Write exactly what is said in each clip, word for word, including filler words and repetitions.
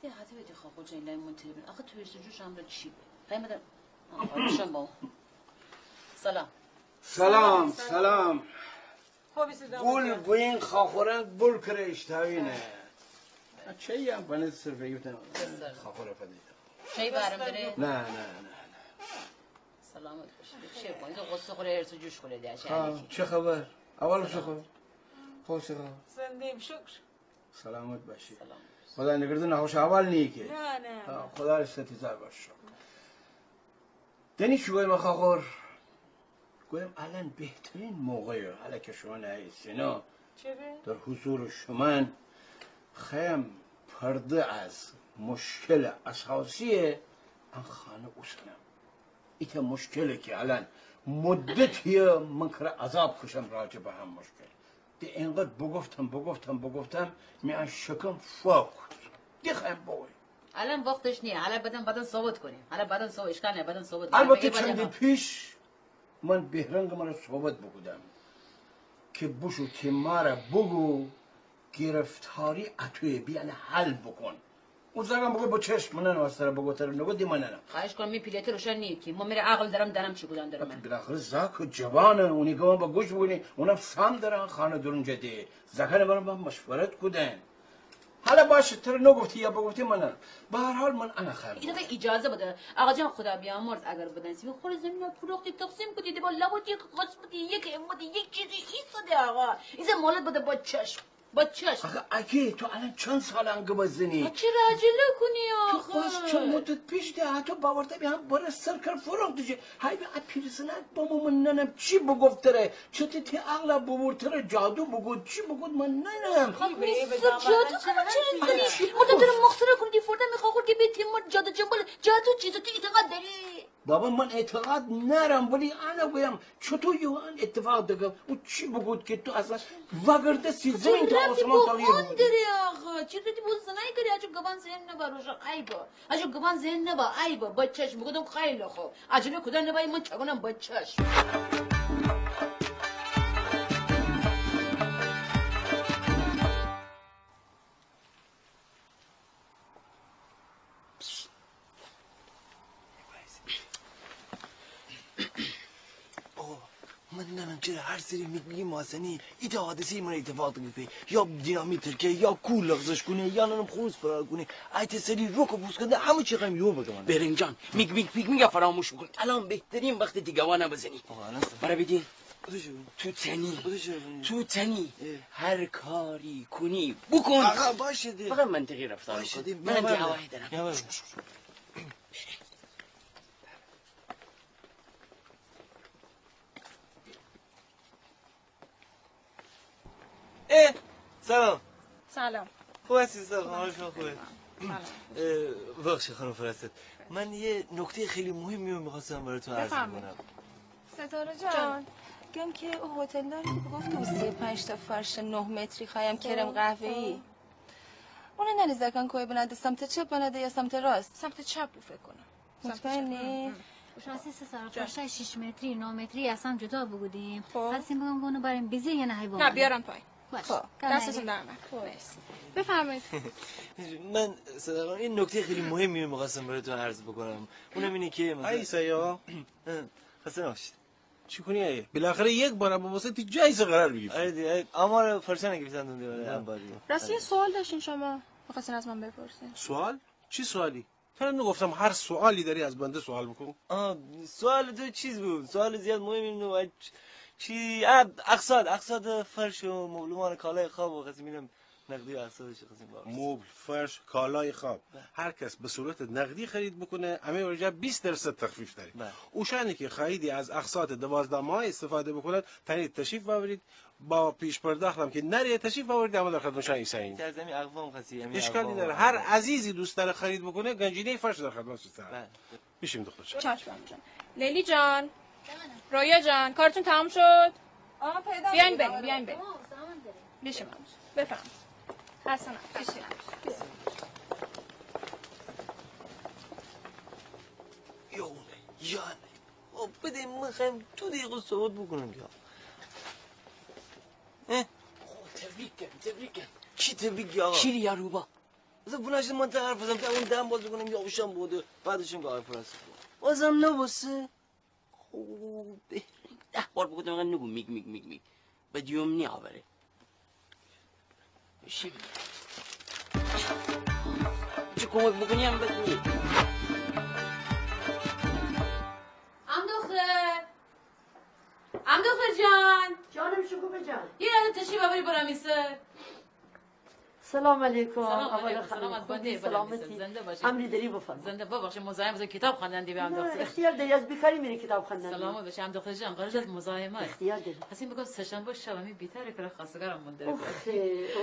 ده هاتی بیدی خاخور جان، لای مون تلفن. آخه توریست جوش امرا چی به؟ پیام بدم. آه، آه، شم بابا. سلام. سلام، سلام. گول بوین خاخوران بول کره اشتاوینه. چایی هم بنه صرف یوتن خاخوره فدیده. چایی بارم دره؟ نه، نه، نه، نه. سلامت باشی. چی بوکونی؟ غصه خوره، ارس جوش خوره ده. چه خبر؟ اول چه خبر؟ خو چه خبر؟ زنده‌ایم، شکر. سلامت باشی. سلامت باشی. خدا نکرده ناخوش احوال نیه که. نه، نه. ها، خدا را صد هزار بار شکر. دانی چی گویم خاخور؟ گویم الان بهترین موقعه، حالا که شومان ایسین. چره؟ در حضور شومان خوایم پرده از مشکل اساسی ان خانه اوسنم. ایته مشکله که الان مدتیه من کره عذاب کشم راجع به هم مشکل. ده اینقدر بگفتم، بگفتم، بگفتم، می ان شکم فاک. ده خوایم بوی. الان وقتش نیه. حالا بعداً، بعداً صحبت کنیم. حالا بعداً صحبت، اشکال نه، بعداً صحبت کنیم. البته چندی پیش من بهرنگ مره صحبت بوکودم که بوشو تی ماره بگو گرفتاری اتویه، بیا انه حل بوکون. او زاکم بوگو با چشم، من ننم، از تره بوگو تره نوگو، دی من ننم. خواهش کنم، می پیله‌ته روشن نیه کی. من مره عقل دارم، دانم چی کودن دارم. بالاخره زاک جوانه، اونی گوم با گوش بوگونی، اونم سام دره خانه درون جه ده. زاکانه مره با مشورت کودن. حالا باشه، تره نوگفتی یا بوگفتی من ننم. به هر حال من انه خوایم. ایتا اجازه بده. آقا جان خدا بیامرز اگر بدانستی، خور زمینه فروختی، تقسیم کودی، ده با لباتی قسمتی، یک امتی، یک چیزی ایسا ده آقا. ایزه مولد بده با چشم. با چشم. آخه اگه تو الان چند سال انگه بزنی؟ چره عجله کونی آخه؟ تو باز چند مدت پیش ده، حتی باورته بی هم بره سر کر فروخت جه. های بی ا پیرزنک بامو من ننم چی بوگفت تره؟ چتی تی عقله ببر تره جادو بوگود، چی بوگود من ننم. خب نیسه جادو، خب چی زنی؟ مردم تره مخصره کونی، فردم می خاخور که بی تی مرد جادو جنبل، جادو چیزه تو اعتقاد داری؟ بابا، من اعتقاد نارم، ولی انه گویم چطو یو ان اتفاق دکه؟ او چی بوگود که تو اصلاً وگرده سی زمین تا آسمان تغییر بوگود؟ چی ربطی به زنای کاری؟ اجو گبان ذهن نبا روشن، عیبه. اجو گبان ذهن نبا، عیبه. با چشم بوگودم خیلی خوب. عجله کودن نبا، من چگونم با چشم. آقا، من ننم چره هر سری میگ میگ ماسنی ایتا حادثه مره اتفاق دکفه. یا دینامیت ترکه، یا کوه لغزش کونه، یا ننم خروس فرار کونه. ایتا سری روک و پوسکنده همه چی خوایم یو بکه من. بهرنگ جان، میگ میگ پیگ میگه فراموش بوکون. الان بهترین وقت تی گوانه بزنی. آقا، الان سه- برا بیدین. تو تنی. تو تنی. هر کاری کونی بوکون. آقا، باشه ده. فقط منطقی رفتار بوکون. من ده هوایی دارم. اه، سلام. سلام. خوب هستی؟ سلام، حال شما خوبه؟ سلام. اه، ببخشید خانم فرست، من یه نکته خیلی مهمی رو می‌خواستم براتون عرض بکنم. بفرمایید. ستاره جان، گم که او هتل‌داری که بگفت او سی و پنج تا فرش نه متری خوایم، کرم قهوه‌ای. اونه ننی زاکان کوی بنه ده، سمت چپ بنه ده یا سمت راست؟ سمت چپ بو فکر کنم. مطمئنی؟ راستی ستاره، فرشای شیش متری، نه متری از هم جدا بوگودیم. خب. خواستیم بگم که اونو بریم بیزه یا نه، های بابا؟ نه، بیارم پایین. باش. خب. دستتون درد نکنه. مرسی. بفرمایید. من، ستاره خانم، یه نکته خیلی مهمی رو می‌خواستم براتون عرض بکنم. اونم اینه که مثلاً، ای سیا. خسته نباشید. چی کونی ای؟ بالاخره یک بار با واسه تی جایزه قرار بگیری. آره دیگه، آمار فرشانه گرفتن دونده، آره، انباری. راستی یه سوال داشتین شما، می‌خواستین از من بپرسین. سوال؟ چی سوالی؟ تره نگفتم هر سوالی داری از بنده سوال بکن؟ آه، سوال تو چیز بود، سوال زیاد مهمی نبود. چی؟ آه، اقساط، اقساط فرش و مبلمان، کالای خواب و خواستیم اینم نقدی و اقساطش خواستیم بپرسیم. مبل، فرش، کالای خواب. بله. هر کس به صورت نقدی خرید بکنه، امه ورجه بیست درصد تخفیف داریم. بله. اوشانی که خواییدی از اقساط دوازده ماه استفاده بکنید، تانید تشریف باورید، با پیش پرداختم که نره، تشریف باورید، امه در خدمتشان ایساییم. اشکالی نداره. هر عزیزی دوست داره خرید بکنه، گنجینهٔ فرش در خدمتش ایسه. بله. بشیم دختر جان. چشم عمو جان. لیلی جان. جانم. رویا جان، کارتون تمام شد؟ آه، پیدا بیاین بریم، بیاین بریم. آه، سامان داره. بشیم عمو جان. بفرمایید. خسته نباشید. بشیم. یا اونه، یا نه. بابا، بده من خوایم دو دقیقه صحبت بکنم یا. اه؟ خب، تبریک گم، تبریک گم. چی تی بیگی آقا؟ شیری یا روبا؟ بزن بناشته من تا حرف بزنم، تا اون دهن باز بکنم یا اوشان بوده، بعدشم که آقای فرانسیس بود. بازم نبوسه؟ خو، بهترین ده بار بگوتم، انقدر نگو میگ، میگ، میگ، میگ. بدیوم نی آوره. چی؟ چی کمک بکنی هم بد نی. عم‌دختر. عم‌دختر جان. جانم شکوفه جان. یه یاد تشریف آوری برم این سر. سلام علیکم. سلام علیکم. سلامت باشی. زنده باشی. امری داری بفرما. زنده، ببخشید مزاحم بزن، کتاب خواندن دی به عم‌دختر. اختیار داری، از بیکاری میری کتاب خواندن. سلامت باشی عم‌دختر جان، قرار از مزاحمت. اختیار داری. خواستیم بگم سه‌شنبه شب همی بیتر کرا خواستگارم مونده. اوخه،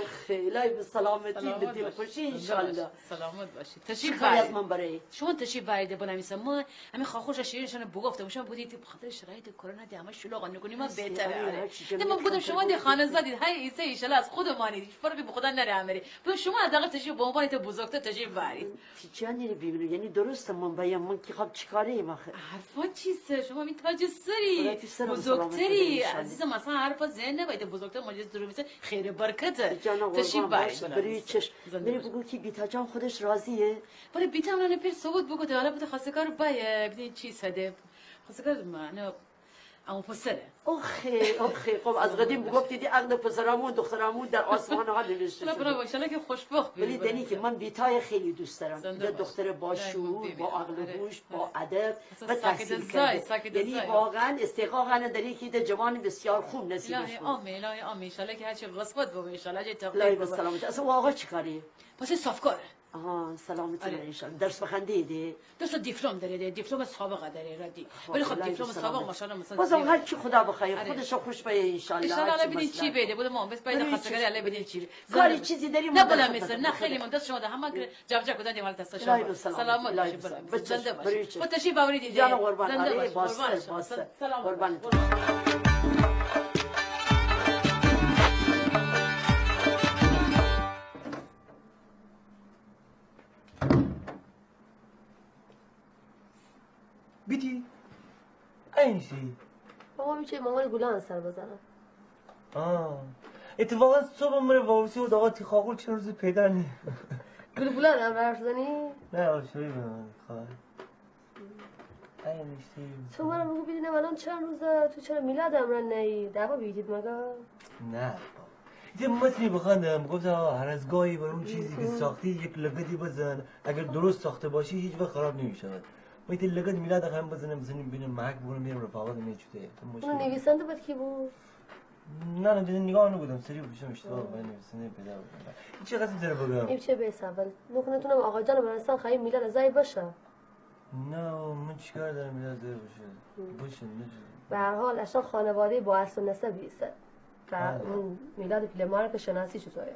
اوخه، الهی به سلامتی، به دلخوشی ان‌شاءالله. سلامت باشی. تشریف ببری. چی کاری از من بری؟ شما تشریف ببرید بالا می سر. ما همین خاخورش شیرینشان بگفتم، شما بودید به خاطر شرایط کرونا دی همه شلوغ نکنی، ما بهتره. آره. نه، من بگفتم شما دی خانه زادید، های عیسی ان‌شاءالله از خودمانی، فرقی به خدا نره امری. بگم شما حداقل تشریف به عنوان ایتا بزرگتر تشریف ببرید. تی جانی رو ببینم، یعنی درسته من بایم، من که خب چی کاره ایم آخه؟ حرفا چی سر؟ شما می تاج سری. بزرگتری. عزیزم، اصلاً حرفا ذهن نباید، بزرگتر مجلس درو میسه خیر برکته. تشریف ببرید. بری چشم. بری بگو که بیتا جان خودش راضیه. بری بیتا من پیر صحبت بگوته، حالا بده خواستگار بایه، بدین چی سده. خواستگار من، اما پسره. اوخه، اوخه، خب از قدیم بگفتی دی عقد پسرامون، دخترامون در آسمان ها نوشته شده. برا، برا، ان‌شاءالله که خوشبخت بی. ولی دنی که من بیتای خیلی دوست دارم. ده دختر با شعور، با عقل و هوش، با ادب و تحصیل کرده. یعنی واقعاً استحقاق انه داره که ده جوان بسیار خوب نصیبش بود. الهی آمین، الهی آمین. ان‌شاءالله که هرچی قسمت ببه، ان‌شاءالله هرچی تقدیر ببه. الهی به سلامت. اصلاً او آقا چی کاره؟ پس سافکاره. آها، سلامتی داره ان‌شاءالله. درس بخوانده دی؟ درس دیپلم داره دی، دیپلم سابقه داره ردی. ولی خب دیپلم سابق ماشاءالله مثلاً بازم هر چی خدا بخوایه، خودش خوش بایه ان‌شاءالله. ان‌شاءالله. الان بدین چی بده، بده ما بس باید خواستگاری الان بدین چی. کاری چیزی داری؟ نه بلا می سر، نه خیلی من دست شما ده همه جابجا کودن دی مال دست شما. سلامت باشی، زنده باشی. خود تشریف باوری دی. جان قربان. زنده باشی. قربان. سلام. قربان. بیتی، این چی؟ بابا، می‌شه مامان گلان سر بزنم. آه. اتفاقاً صبح مره واپسی و آقا تی خاخور چند روز پیدا نی. گلگلان هم حرف زنی؟ نه، آشوری به من خواهد. تو مرا بگو بدینم الان چند روزه، تو چرا میلاد امرا نه‌یی؟ دعوا بیدید مگه؟ نه بابا. ایته متنی بخواندم، گفت آقا هر از گاهی بر اون چیزی که ساختی یک لگدی بزن، اگر درست ساخته باشی هیچ وقت خراب نمی‌شود. ما ایته لگد میلاد خوایم بزنم، مثلاً بینم محک بکنم، میرم رفاقت می‌چوده. اونو نویسنده بود کی بود؟ نه، نه، دیگه نگاه نکودم، سریع بوشم اشتباه بود، نویسنده پیدا بکنم. این چه قسم داره بگم؟ این چه بیس اول؟ نخونتونم آقا جان من اصلاً خواهی میلاد ازای بشه. نه، من چیکار دارم میلاد ازای بشه؟ بشه، نه. به هر حال، اصلاً خانوادهٔ با اصل و نسبی ایسه. و اون میلاد پیله ماره که شناسی چطوره؟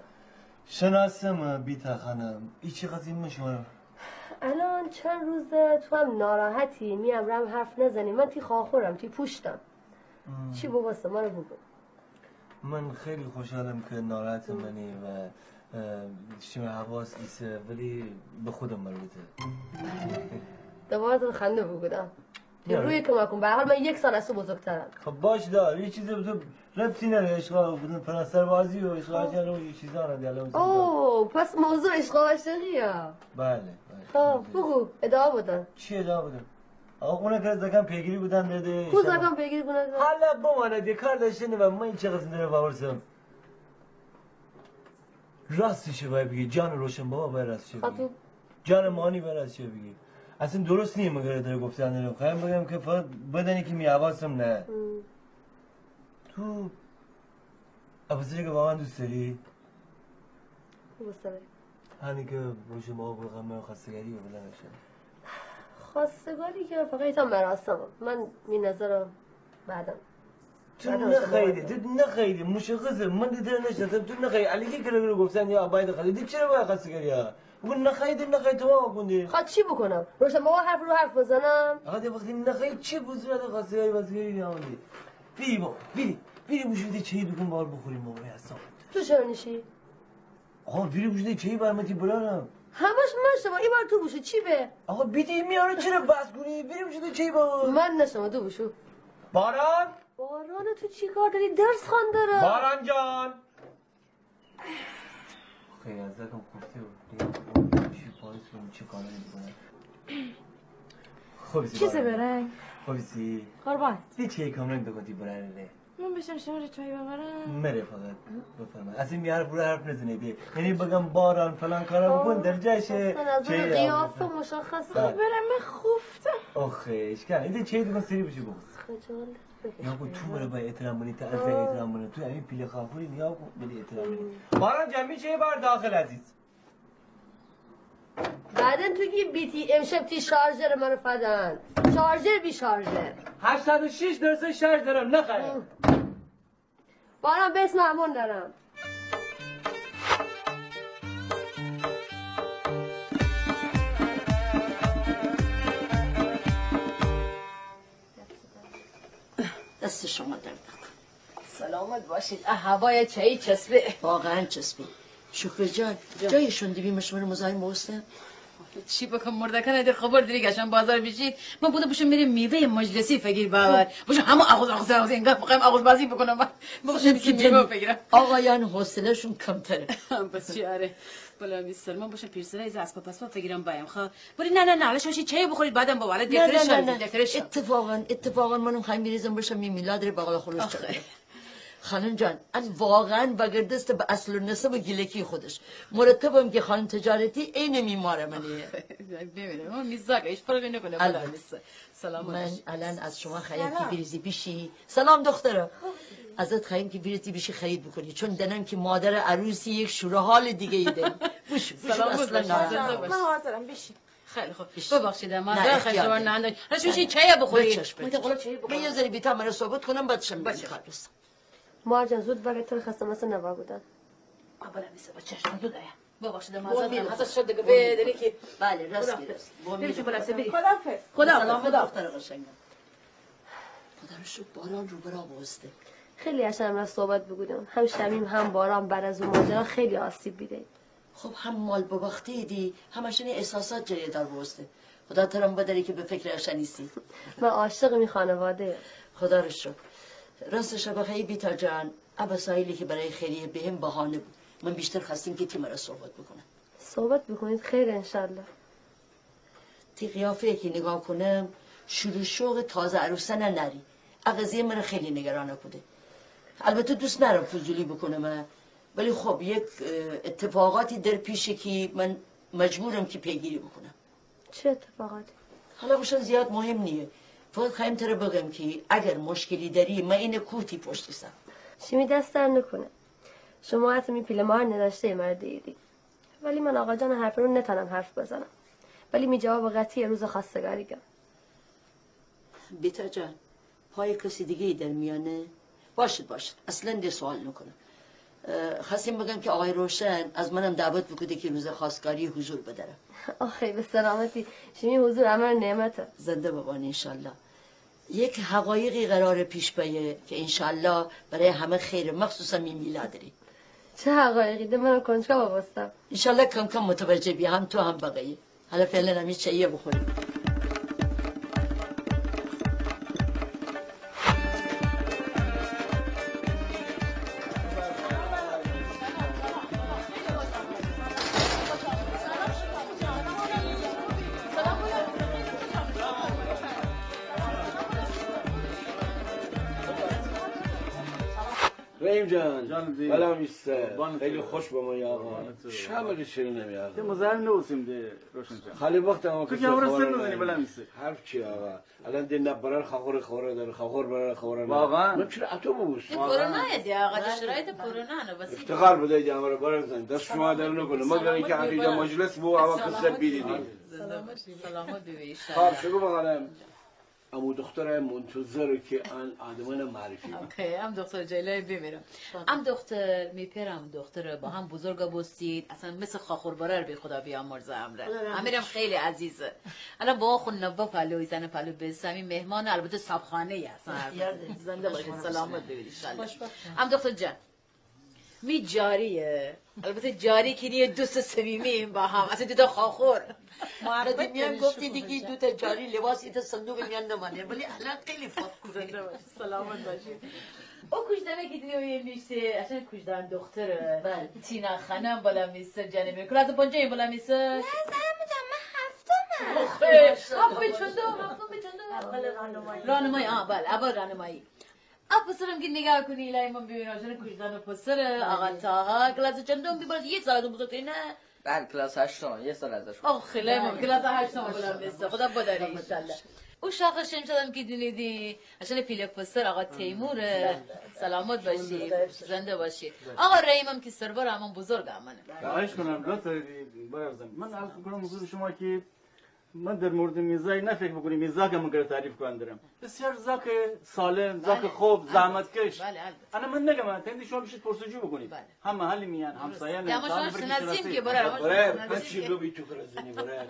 شناسم، بیتا خانم. ای چی قضیه می‌شه؟ الان چند روزه تو هم ناراحتی، می امرم حرف نزنی. من تی خاخورم، تی پوشتم. چی بوبوسته، مره بگو. من خیلی خوشحالم که ناراحت منی و، اه، شیمی حواس ایسه، ولی به خودم مربوطه. دوباره تو خنده بگودم. روی کمکم، به هر حال من یک سال از تو بزرگترم. خب باش دار، یه چیزی به تو ربطی نره، عشق و بدون پرستار بازی و عشق و عشق و چیزا رو دیالوگ می‌زنم. اوه، پس موضوع عشق و عاشقیه. بله، بله. خب، بگو، ادامه بدن. چی ادامه بدن؟ آقا، اونه که زکان پیگیری بودن ده، ده، کو زکان پیگیری بودن ده؟ حالا بمانه، ده کار داشته نه، من این چه قسم داره باورسم. راستشه باید بگی، جان روشن بابا باید راستشه بگی. خاطو. جان مانی باید راستشه بگی. اصلاً درست نیه مگر داره گفتن داره. خوایم بگم که فقط بدنی که می حواسم نه. تو ابوذری که واقعاً دوست داری؟ دوست داری. هنی که روشن بابا برو خواستگاری و فلان اشیا. خواستگاری که فقط ایتا مراسمه. من می نظرم بعداً. تو نخوایدی، تو نخوایدی، مشخصه، من ده تره نشناسم، تو نخوایدی، الکی گره گره گفتن یا باید خواستگاری، ده چره باید خواستگاری ها؟ بگو نخوایدی، نخوایدی، تمام کن ده. خب چی بکنم؟ روشن بابا حرف رو حرف بزنم؟ آقا ده وقتی نخوایدی چی بزرگ خواستگاری، خواستگاری نامدی؟ بیدی بابا، بیدی، بیدی بوشو ده چایی بکن بار بخوریم بابا، یا صاحب. تو چرا نیشی؟ آقا، ویری بوشو ده چایی بر متی برارم. همش من شما، ای بار تو بوشو، چی به؟ آقا، بیدی میاره چرا بحث کنی؟ ویری بوشو ده چایی بر. من نشما، تو بوشو. باران؟ باران، تو چی کار داری؟ درس خوان داره. باران جان. خیلی از دکم خفته بود. دیگه خودم چی پاییز کنم، چی کارایی بکنم. خوبی سی چی باران؟ سبرنگ؟ خوبی سی؟ قربان. دی چی کم رنگ دکتی برای ره؟ من بشم شمره چای ببرم؟ مره فقط. بفرما. از این میار برو حرف نزنی دی. یعنی بگم باران فلان کارا بکن، در جایش اصلاً از چی اون قیافه مشخصه. بله. برم، من خفتم. آخه، اشکال. ایده چی دکن سری بشی بخور. خجالت بکش. یا کو تو مره با احترام بنی، تا از احترام بنی. تو همین پیله خاخوری نیا کو بلی احترام بنی. باران جان، می چی بار داخل عزیز. بعداً تو کی بیتی امشب تی شارژر منو فدن. شارژر بی شارژر. هشتاد و شش درصد شارژ دارم، نخیر. باران بس مهمون دارم. دست شما درد نکنه. سلامت باشید. اه، هوای چایی چسبه. واقعاً چسبه. شکر جان، جان. جایشون دیبی مشمر مزاحم بوستن؟ چی بکم مردکان، ایده خبر دری که اشان بازار بیشید. من بوده بشم میره میوه مجلسی فگیر باور. بشم همه آغوز، آغوز، آغوز، انگار می‌خوایم آغوز بازی بکنم. من بشم کی میوه فگیرم. آقایان حوصله‌شون کمتره. بس چی آره. بلا می سر، من بشم پیرسرای ز اسباب پسباب فگیرم بایم. خب. ولی نه، نه، نه، حالا شما شی چایی بخورید، بعدم با ولی نه، نه، دفترش نه، شم، نه. دفترش شم. اتفاقاً، اتفاقاً منم خوایم می‌ریزم بشم می میلاد ره بغل خروش آخه. خانم جان، ان واقعاً وگردسته به اصل و نسب و گیلکی خودش. مرتبم که خانم تجارتی عین می مار منه. ببینم، اون میزاک هیچ فرقی نکنه. البته. بلا می سر. سلام من علیکم. الان از شما خوایم که بریزی بیشی. سلام دخترم. ازت خوایم که بریزی بیشی خرید بکنی، چون دنم که مادر عروسی یک شور و حال دیگه‌ای داری. بشو، بشو، سلام اصلاً علیکم. ناراحت نباش. من حاضرم، بیشی. خیلی خوب. بیشی. ببخشید، نه، معذرت خوایم، اختیار شما داری. نهنده. حالا شما چی چایی بخورید؟ بچشم، من بچشم. خلاص چایی بخورم. من یه ذره بیتا مره صحبت کنم، بعد شم بچشم. مار جان، زود وارد تر خسته مسته نوا بودن. آه، بله، می سر، بچشم، زود آیم. ببخشید، معذرت خوایم. حتی شد دیگه، بدانی که بله، راست گی، راست گی. ببخشید، بله، سلام. خداحافظ. خدا، سلامت خدا. دختر قشنگم. خدا رو شکر باران رو برا بوسته. خیلی اشان امرا صحبت بوکودم. هم شمیم، هم باران بعد از او ماجرا خیلی آسیب بیده. خب هم مال بباختیدی، هم اشانی احساسات جریه دار بوسته. خدا ترم بداره که به فکر اشان ایسی. من عاشق می خانواده‌یم. خدا رو شکر. راستش بخوای بیتا جان، ا وسایلی که برای خیریه بهم بهانه بود. من بیشتر خواستیم که تی مره صحبت بکنم. صحبت بکنید، خیر انشالله. تی قیافه‌یه که نگاه کنم، شور و شوق تازه عروسانه ناری. ا قضیه مره خیلی نگرانه کوده. البته دوست نارم فضولی بکنم، ولی خب یک، اه، اتفاقاتی در پیشه که من مجبورم که پیگیری بکنم. چه اتفاقاتی؟ حالا اوشان زیاد مهم نیه. فقط خوایم تره بگم که اگر مشکلی داری، من اینه کوه تی پشت ایسم. شیمی دست درد نکنه. شما حتی می پیله مار نداشته مره دیدی. ولی من آقاجان حرفه رو نتانم حرف بزنم. ولی می جواب قطعی روز خواستگاری گم. بیتا جان، پای کسی دیگه‌ای در میانه؟ باشد، باشد. اصلاً ده سوال نکنم. اه، خواستیم بگم که آقای روشن از منم دعوت بوکوده که روز خواستگاری حضور بدارم. آخه به سلامتی. شیمی حضور امر نعمته. زنده بمانی انشالله. یک حقایقی قراره پیش بیه که انشالله برای همه خیره، مخصوصاً می میلاد ره. چه حقایقی؟ ده منم کنجکاو بوستم. انشالله کم کم متوجه بی، هم تو هم بقیه. حالا فعلاً امی چاییه بخوریم. رحیم جان، جان دی. بلا می سر. قربان خیلی تو. خوش بمانی آقا. قربان تو. شامل شیرینم یا آقا. ده مزاحم نوسیم ده روشن جان. خالی وقت اما تو که کسی امرا خبر سر نداری. نزنی بلا می سر. حرف چی آقا؟ الان ده نه برار خاخور خوره داره، خاخور برار خوره نه. واقعاً؟ من چرا اتو ببوس؟ ده واقعاً. کرونا ده آقا، ده شرایط کرونا نه، بس. افتخار بده‌ییدی امرا برار زن. دست شما درد نکنه. مگر اینکه سلامت بمانی. مجلس بو، آقا سلامت کسر بیدیدی. بمانی. سلامت، سلامت بمانی انشالله. خب، شکر بخوانم. امو دختر منتظر که ان آدمانه معرفی بکن. اوکی، ام دختر جیلای بمیرم. ام دختر، می پئر ام دختر با هم بزرگ بوستید، اصلاً مثل خاخور برار بی، خدا بیامرزه امره. خدا رحمت. امیرم خیلی عزیزه. الان با خو نوه پالو، زن پالو به سمی مهمان، البته صابخانه ای اصلاً. زنده باشید، سلامت بمانید انشالله. خوشبخت. ام دختر جان. می جاریه. البته جاری کی نیه، دوست صمیمییم با هم. اصلاً دوتا خاخور. محبت. میان گفتی دیگه دوتا جاری لباس ایتا صندوق میان نمانه، ولی الان خیلی فرق کنه. زنده باشی، سلامت باشی. او کوچدانه کی دینی اویه میشته، اصلاً کوچدان دختره. بله. تینا خانم بلا می سر، جانه می. کلاس پنجم بلا می سر. نه، زن جان، من هفتمم. آخه، هفتم به چندم، هفتم به چندم. اول راهنمایی. راهنمایی، آه، بله، اول راهنمایی. ا پسرم کی نیگاه کونی، الهی من بیبینم، اصلاً کوچدان پسره، آقا طاها، کلاس چندم بی؟ باز یه سال از اون بزرگتری، نه؟ بله، کلاس هشتم، یه سال ازش. آخ، خیلی من، کلاس هشتم بلا می سر، خدا بداری انشالله. او شاخ شمشادم کی دینیدی، اصلاً پیله پسر آقا تیموره. سلامت باشی، زنده باشی. آقا رحیمم کی سربر امان بزرگ امانه. خواهش کنم، دو تا برارزم. من عرض کنم حضور شما کی من در مورد می زاک نه فکر بکنید، می زاک من کره تعریف کودن درم. بسیار زاک سالم، زاک خوب، زحمتکش. بله، البته. انا من نگم، تندی شما بیشید پرس‌وجو بکنید. بله. هم محل میان، همسایه میان، شما شناسیم کی برار، برار، هر چی گویی تو کره زنی برار.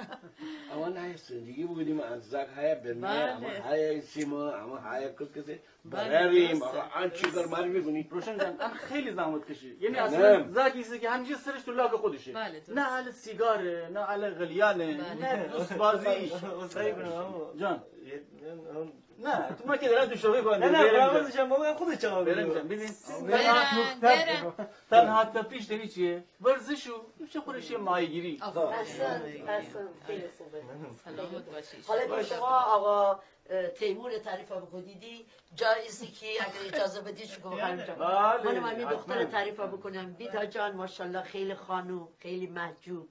اما نه زندگی بوگودیم، از زاک های برنه، اما های سیما، اما های کس کسی. براریم، آقا، ان چی کار ماری بکنی؟ روشن جان، ان خیلی زحمتکشه. یعنی اصلاً زاک ایسه کی همیشه سرش تو لاک خودشه. بله، درست. نه اهل سیگاره، نه اهل غلیانه، نه دوست‌بازی. عذرخواهی کنم، عمو. جان. نه، تو ما که دارم تو شوخی کنم. نه، نه، برارم جان. برارم جان، بابا، خودت جواب بده. برارم جان، ببین. تنها تفریحش دانی چیه؟ ورزش و چه خورشی ماهیگیری. احسن، احسن. خیلی خوبه. سلامت باشی. حالا که شما آقا اه، تیمور تعریف بکودیدی، جا ایسه کی اگر اجازه بدید شکوه خانم جان. بله، منم امی دختر تعریف بکنم. بیتا جان ماشاءالله خیلی خانم، خیلی محجوب.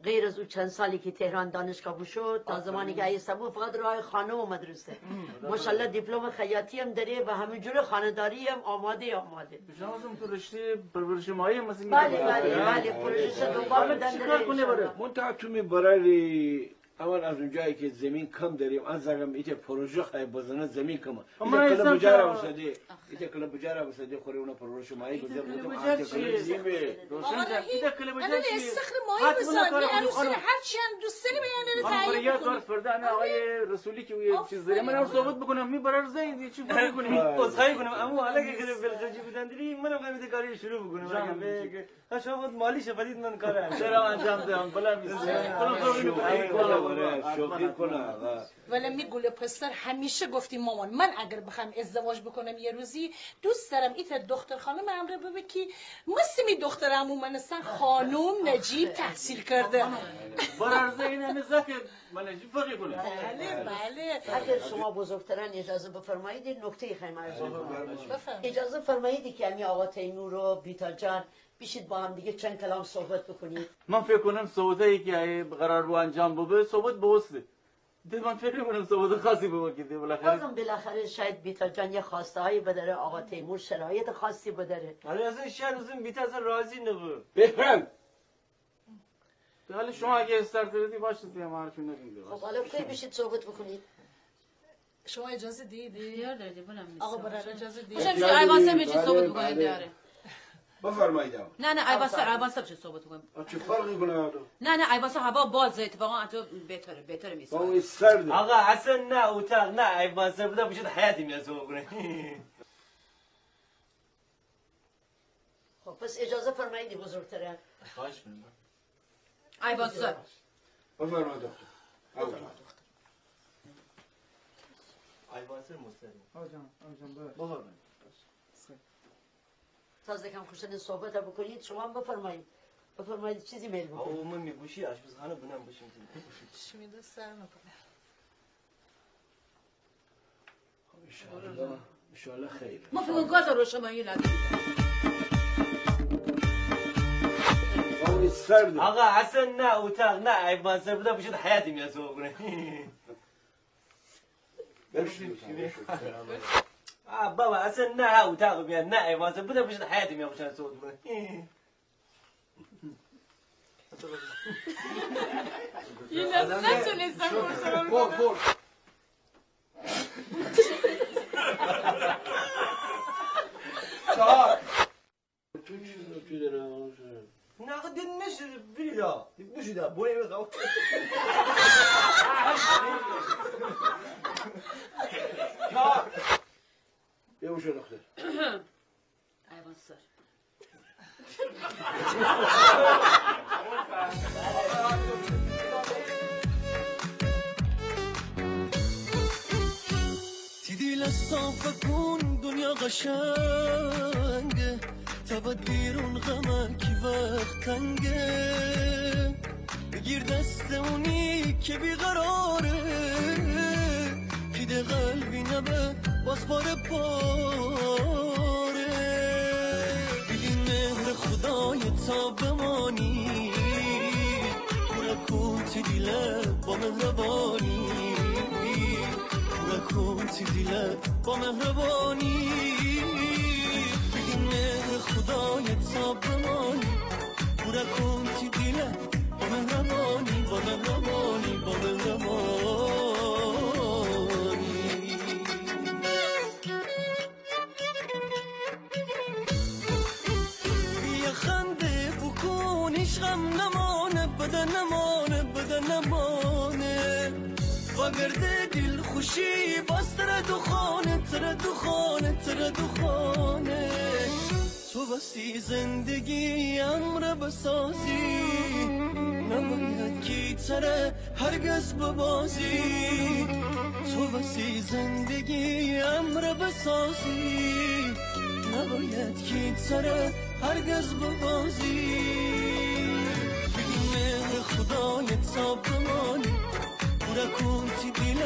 غیر از او چند سالی کی تهران دانشگاه بوشو، تا زمانی کی ایسه بو فقط راه خانه و مدرسه. ماشاءالله دیپلم خیاطی هم داره و همینجوره خانه‌داری هم آماده، آماده. شما هم تو رشته پرورش ماهی هم مثل بله، بله، بله، پروژه دنبال داریم. چیکار کنه برار؟ منتها تو می براری اول از اونجایی که زمین کم داریم، از زاکم ایته پروژه خای بزنه، زمین کمه. ایته کله بجار اوسده، ایته کله بجار اوسده، خوره اونه پروژه ماهی بزنه، ایته کله بجار چی؟ روشن جان، ایته کله بجار چی؟ استخر ماهی بزن، هر چی هم دوست داری بیان. خانم، یاد بار فردا همه آقای رسولی که یه چیز داره، من هم صحبت بکنم، می برار زنگ دی، چی بکنی؟ عذرخواهی کنم، اما حالا که خیلی بلخرجی بودن داری، منم خواهم ایته کاری شروع بکنم. ها، شما خود مالی شوید، من کار هم. چرا انجام دهم؟ بلا می سر. شوخی کنه، شوخی کنه، آقا. ولی می گل پسر همیشه گفتی مامان، من اگر بخوام ازدواج بکنم یه روزی، دوست دارم ایته دختر خانم امره ببه کی مثل می دختر عمو مانستن خانم نجیب تحصیل کرده. برار زینه می زاک من نجیب فقی کنه. بله، بله. اگر شما بزرگتران اجازه بفرمایید، یک نکته خوایم عرض بکنم. بفرمایید. اجازه فرمایید که امی آقا تیمور و بیتا جان بیشید با هم دیگه چند کلام صحبت بکنید. من فکر کنم صحبتایی که قرار بو انجام ببه، صحبت بوسته. ده من فکر نکنم صحبت خاصی ببه که ده بالاخره. بازم بالاخره شاید بیتا جان یه خواسته‌هایی بداره، آقا تیمور شرایط خاصی بداره. آره، اصلاً شهر اصلاً بیتا اصلاً راضی نبه. بفهم. حالا شما اگه استارت بدی باشه، دیگه ما حرفی نداریم دیگه. خب، حالا کی بیشید صحبت بکنید؟ شما اجازه دیدی؟ اختیار داری، بنم. آقا برار اجازه دیدی؟ باشه، می‌شه ایوان صاحب چی صحبت بکنید، بله. بفرمایید آقا. نه، نه، ایوان صاحب، ایوان صاحب چی صحبت بکنید؟ چه فرقی کنه آقا؟ نه، نه، ایوان صاحب هوا بازه، اتفاقاً اتو بهتره، بهتره می‌سه. هوا سرده. آقا اصلاً نه اتاق، نه ایوان صاحب، بده بشید حیاط میان صحبت بکنید. خب، پس اجازه فرماییدی بزرگتران. خواهش می‌کنم. ایوان سر. بفرما دختر. ایوان سر مستقیم. آقا جان، آقا جان، ببخشید. بفرمایید. تازه کم خوشن صحبت بکنید، شما هم بفرمایید. بفرمایید، چیزی میل بکنید. آقا، من می گوشی آشپزخانه بنم بشیم. شیمی دست سر نکنه. انشالله، انشالله خیر. ما فکر کنم گاز روشن ما یه لحظه. آقا، اصلاً نه اتاق، نه ایوان سر، بده بشید حیاط میان صحبت بکنید. آه، بابا، اصلاً نه ها اتاق میان، نه ایوان سر، بده بشید حیاط میان بشید صحبت بکنید. اینم نتونستم کنترل کنم. چهار. تو چیز تو داره. نه، آخه دل نشه، بیری دا. بوشی دا، بوی بخواه. چهار. بیا بوشو دختر. ایوان سر. تی دیلَ صافَ کون، دنیا قشنگه، تا به دیرون غمه کی وخت تنگه. بگیر دستٚ اونی کی بی‌قراره، کی ده قلبی نبه باز پاره پاره. بیدین مهرٚ خودایه تا بمانی، پورَ کون تی دیلَ با مهربانی. پورَ کون تی دیلَ با مهربانی. بیدین مهرٚ خودایه تا بمانی، پورَ کون تی دیلَ با مهربانی، با مهربانی، با مهربانی. یه خنده بوکون، هیچ غم نمانه، بده نمانه، بده نمانه. واگرده دیلخوشی باز تره دوخانه، تره دوخانه، تره دوخانه. تو وسی زندگی امرَ بسازی، نباید کی تره هرگز ببازی. تو وسی زندگی امرَ بسازی، نباید کی تره هرگز ببازی. بیدین مهرٚ خودایه تا بمانی، پورَ کون تی دیلَ